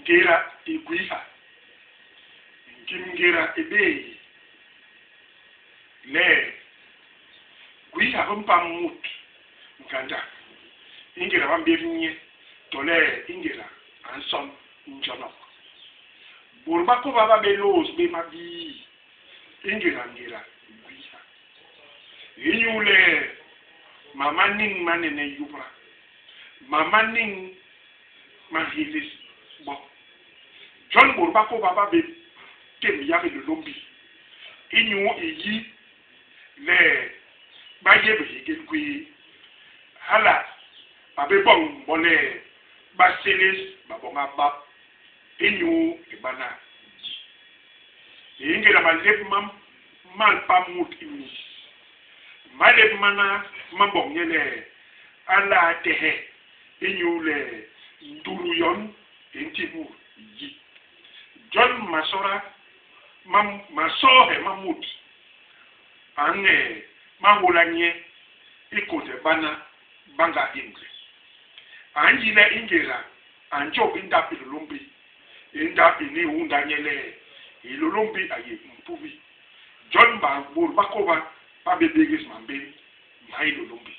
Ngéda i gwiiha. Ngim ngéda i bé le gwiiha bi mpam mut ngandak i ngéda ba mbép nye tole i ngéda a nson njonok. Bôt ba kôba ba bé lôôs bé mabii i ngéda ngéda i gwiiha. Inyule mam ma niñ ma nene yubda, mam ma niñ ma nhélés bo. Jon bôt ba kôba ba bé témb yak Hilôlômbi inyu i yi le ba yé bihégél gwé. Hala a bé boñ bo le ba sélés baboña bap inyu i bana yi. I ngéda malép ma mal pam mut i mis, malép mana ma mboñ nye le a nla tehe inyule nduru yon i nti mut yi. Jon masoohe ma, masoohe ma mut a ñee ma nhôla nye i kônde bana bañga hémle. A nyi le i ngéda a njôp i ndap Hilôlômbi, i ndap ini i unda nye le Hilôlômbi a yé mpubi. Jon bôt ba kôba ba bé bégés mambén ma Hilôlômbi.